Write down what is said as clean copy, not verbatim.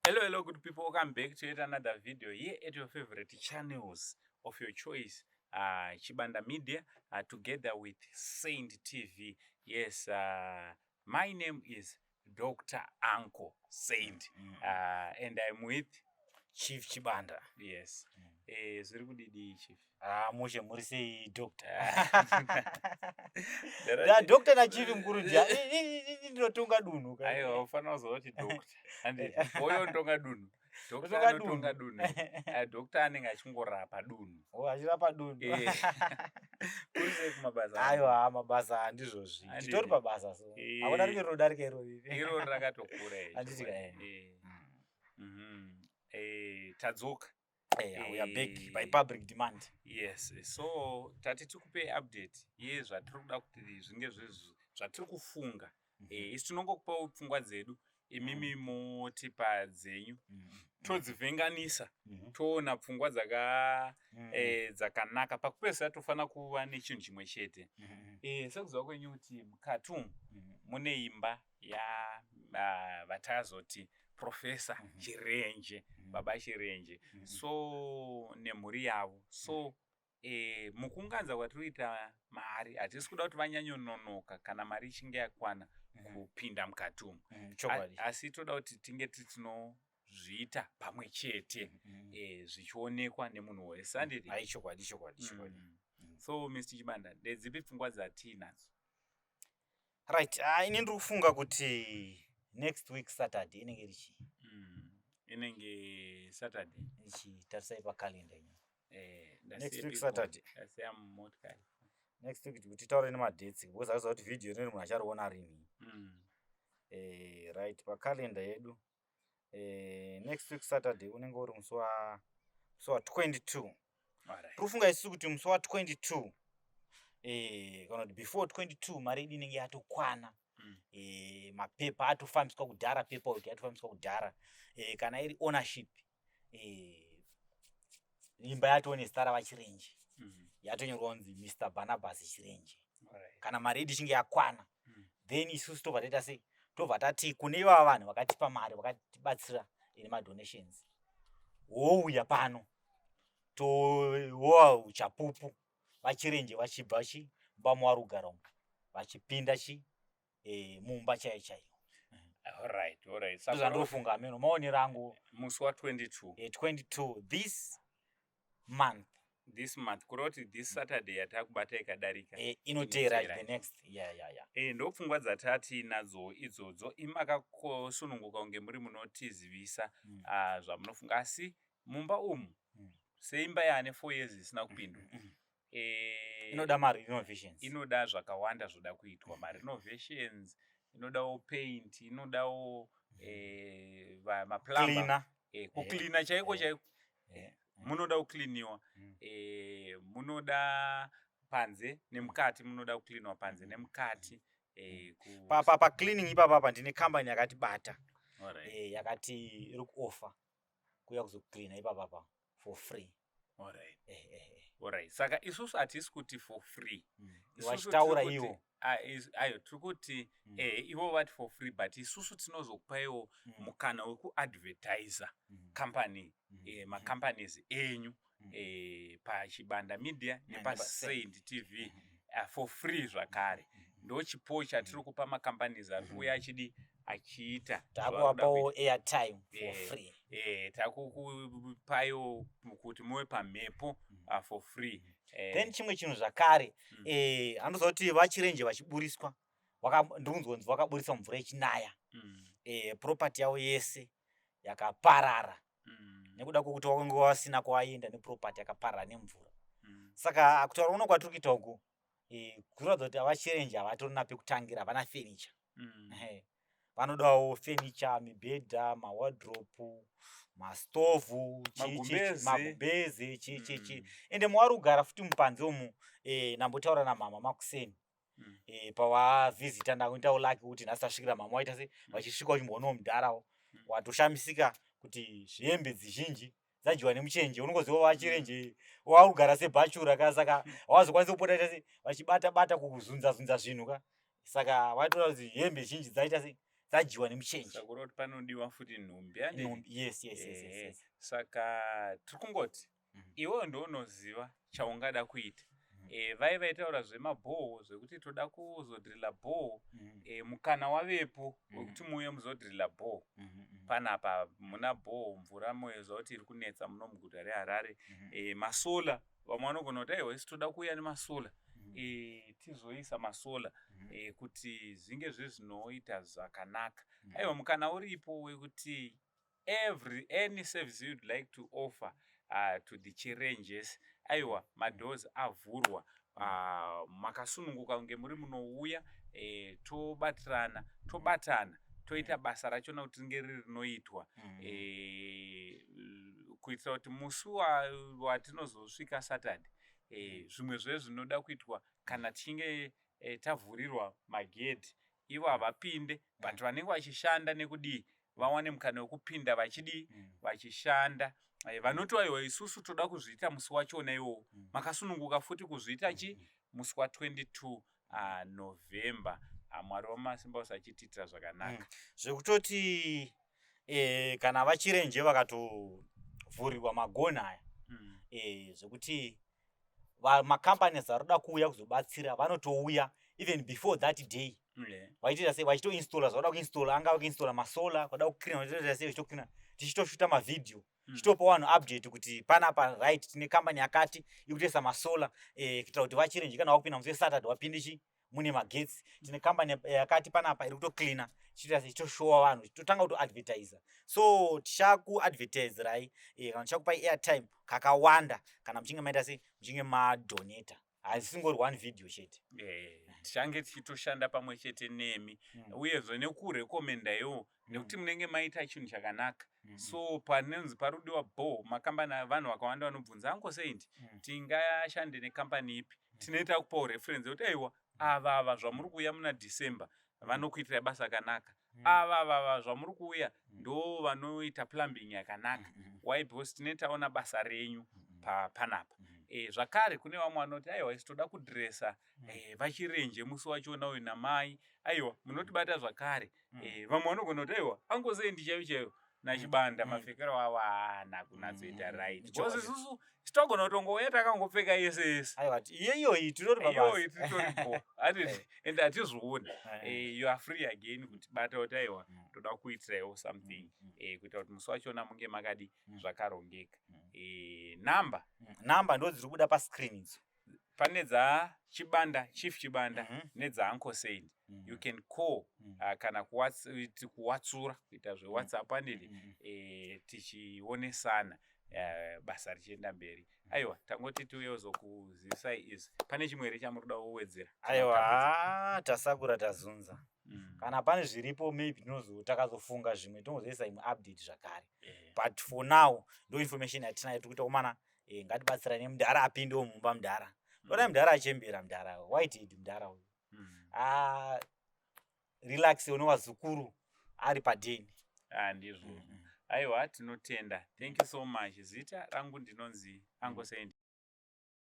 Hello, hello, good people. Welcome back to yet another video here at your favorite channels of your choice, Chibanda Media, together with Saint TV. Yes, my name is Dr. Uncle Saint, and I'm with Chief Chibanda. Yes. Zviri kudidi, Chief? Ah, mushe, muri sei, doctor? Da doctor na chief mukuru ndia ndinotonga dunhu ka. Aiwa, ufanira kuziva kuti doctor. Handiti oyo dunhu. Doctor Unotonga anotonga dunhu. Dunhu. Doctor anenge achingorapa dunhu. Oh, achirapa dunhu. Kuri sei kumabasa? Aiwa, mabasa handizvozvi. Handiti. Titori pabasa so. Hakuna rimwe rinodarika iro riri. Iro rakatokura iri. Handiti ka, eh. Tadzoka. Eh, we are back by public demand. Yes, so tati tikupe update yezvatiri kuda kuti zvinge zvatiri kufunga. Isu tinongokupawo pfungwa dzedu, imimi motipa dzenyu, todzivhenganisa, toona pfungwa dzakanaka. Pakupedzisira tofanira kuva nechinhu chimwe chete. Sekuziva kwenyu kuti mukati umu mune imba ya vatazoti Professor Chirenje, Baba Chirenje, so nemhuri yavo. So mukuunganidza kwatiri kuita mari, hatisi kuda kuti vanyanyononoka kana mari ichinge yakwana kupinda mukati umu. Chokwadi. Asi toda kuti tinge tinozviita pamwe chete, zvichionekwa nemunhu wese, handiti? Ai, chokwadi, chokwadi, chokwadi. So Mr Chibanda, ndedzipi pfungwa dzatiinadzo? Right, ah, ini ndiri kufunga kuti next week Saturday inenge iri chii? Inenge Saturday. Ichi tarisai pakalenda inyi. Next week Ndasiya Saturday. Ndasiya mumotikari. Next week kuti titaure nemadates, because akuziva kuti video rineri munhu achariona rini. Right, pakalenda yedu, next week Saturday unenge uri musi wa 22. Tiri kufunga isusu kuti musi wa22, kana kuti before 22, mari yedu inenge yatokwana. Mapepa atofambiswa kudhara, paperwork yatofambiswa kudhara. Kana iri ownership, imba yatoo nezita ravaChirenje, yatonyorwa kunzi Mr Barnabas Chirenje. Kana mari yedu ichinge yakwana, then isusu tobva taita sei? Tobva tati kune ivava vanhu vakatipa mari, vakatibatsira nemadonations, wouya pano, towa uchapupu vaChirenje vachibva chi mumba mavari kugara umu, vachipinda chi mumba chaiyo chaiyo. Alright. Ndozvandofunga ameno maonero angu. Musi wa22. 22 this month. This month, kureva kuti this Saturday yatakubata ikadarika. Inoteera. Inoteera. The next, yeah. Ndo pfungwa dzatatiinadzo idzodzo. Imi makasununguka kunge muri munotizivisa zvamunofunga, asi mumba umu, seimba yaane 4 years isina kupindwa, Inoda marenovations. Inoda zvakawanda zvoda kuitwa, marenovations, inodawo paint, inodawo maplumber. Cleaner. Kucleana chaiko chaiko. Munoda kucleaniwa. Munoda panze nemukati, munoda kucleanwa panze nemukati. Pacleaning ipapapa ndine kambani yakatibata. Yakati iri kuoffer kuuya kuzocleana ipapapa for free. Alright. Saka isusu hatisi kuti for free. Isusu Vachitaura tiri kuti- ivo. Ayo, tiri kuti ivo vati for free, but isusu tinozokupaiwo mukana wekuadvertisa company, macompanies enyu paChibanda Media nepaSaint TV for free zvakare. Ndo chipo chatiri kupa macompanies ari kuuya achidi achiita zvavari kuda. Takuvapawo airtime for free. Takukupaiwo kuti muve pamhepo for free. Then chimwe chinhu zvakare, anoziva kuti vaChirenje vachiburiswa, ndikunzwa vakaburiswa mvura ichinaya. Property yavo yese yakaparara nekuda kwokuti vakanga vasina kwavaenda neproperty yakaparara nemvura. Saka kutaura uno kwatiri kuita uku, kuratidza kuti avaChirenje havatorina pekutangira, havana furniture. Ehe. Vanodawo furniture, mibhedha, mawardrobe, mastovhu, Magumbeze. Magumbeze, chi chi chi. Ende mavari kugara futi mupanze umu, ndambotaura namama makuseni pavavhizita. Ndakuitawo lucky kuti nhasi tasvikira mama waita sei, vachisvika uchimboonawo mudharawo. Watoshamisika kuti zvihembe dzizhinji dzadyiwa nemuchenje. Unongoziva vaChirenje wakugara sebhachura ka, saka hawazokwanisi kupota ita sei, vachibata bata, kuzunza zunza zvinhu ka. Saka vaitora kuti hembe zhinji dzaita sei, Dzadyiwa nemuchenje. Saka kureva kuti panodiwa futi nhumbi, handiti? Nhumbi, yes. Saka tiri kungoti iwewe ndounoziva chaungada kuita. Vai vaitaura zvemabhoho, zvekuti toda kuzodhirila bhoho, mukana wavepo wekuti muuye muzodhirila bhoho. Panapa muna bhoho, mvura moziva kuti iri kunetsa muno muguta reHarare. Masolar, vamwe vanogona kuti aiwa, isu toda kuuya nemasolar, tizoisa masolar kuti zvinge zvezvinoita zvakanaka. Aiwa, mukana uripo wekuti any service you'd like to offer to the Chirenjes, aiwa, madoors avhurwa, makasununguka kunge muri munouya, tobatirana, tobatana, toita basa rachona kuti ringe riri rinoitwa, kuitira kuti musi watinozosvika Saturday, zvimwe zvezvinoda kuitwa kana tichinge tavhurirwa magedhi, ivo havapinde, but vanenge vachishanda nekudii vawane mukana wekupinda vachidii, vachishanda. Vanoti aiwa, isusu toda kuzviita musi wachona iwowo, makasununguka futi kuzviita chi musi wa22 November. Mwari wamasimba ose achitiitira zvakanaka. Zvekutoti kana vaChirenje vakatovhurirwa magoni aya, zvekuti macompanies ari kuda kuuya kuzobatsira vanotouya even before that day, vachitoita sei, vachitoinstalla zvavada kuinstalla, angava kuinstalla masolar, vada kucleana, vachitoita sei, vachitocleana, tichitoshuta mavhidhiyo, tichitopa vanhu update kuti panapa, right, tine kambani yakati iri kutoisa masolar, kuitira kuti vaChirenje kana vakupinda musi weSaturday vapinde chi mune magetsi. Tine kambani yakati panapa iri kutocleana, tichitoita sei, tichitoshowa vanhu, totanga kutoadvertisa. So tichakuadvertiserai, kana tichakupai airtime kakawanda kana muchinge maita sei, muchinge madonata. Hazisingori one video chete. Tichange tichitoshanda pamwe chete nemi, uyezve nekurekomendaiwo, nekuti munenge maita chinhu chakanaka. So panonzi parudiwa bho, makambani, vanhu vakawanda vanobvunza, "Uncle Saint, tingashande nekambani ipi?" Tinoita kupawo reference yekuti aiwa, ava ava zvamuri kuuya muna December vanokuitirai basa akanaka, ava ava ava zvamuri kuuya ndo vanoita plumbing yakanaka. Why? Because tine taona basa renyu panapa. Zvakare kune vamwe vanoti aiwa, isu toda kudhiresa vaChirenje musi wachona uyu namai, aiwa, munotibata zvakare. Vamwe vanogona kuti aiwa, Uncle Saint chaivo chaivo naChibanda, mapfekero avo haana kunatsoita right, because isusu togona kutongouya takangopfeka yese yese. Aiwa, iyoyi titori Iyoyi pabasa. Titoripo and hatizvioni. You are free again kutibata kuti aiwa, toda kuitiraiwo something, kuita kuti musi wachona munge makadi zvakarongeka. Namba? Namba ndo dziri kubuda pascreen idzo. Pane dzaChibanda, Chief Chibanda, nedzaUncle Saint. You can call kana kuwatsura, kuita zveWhatsApp, anditi? Tichionesana, basa richienda mberi. Aiwa, tangoti tiuye kuzokuzivisai izvi. Pane chimwe here chamuri kuda kuwedzera? Aiwa, tasakura, tazunza. Kana pane zviripo, maybe takazofunga zvimwe, tozoisa imwe update zvakare. But for now ndo information yatinayo. Tiri kuita kumana, ngatibatsirane, mudhara apindewo mumba. Mudhara toda, mudhara achembera, mudhara Whitehead, mudhara uyu. Ah, relax nevazukuru ari padheni. Ah, ndizvo. Aiwa, tinotenda, thank you so much. Zita rangu ndinonzi Uncle Saint.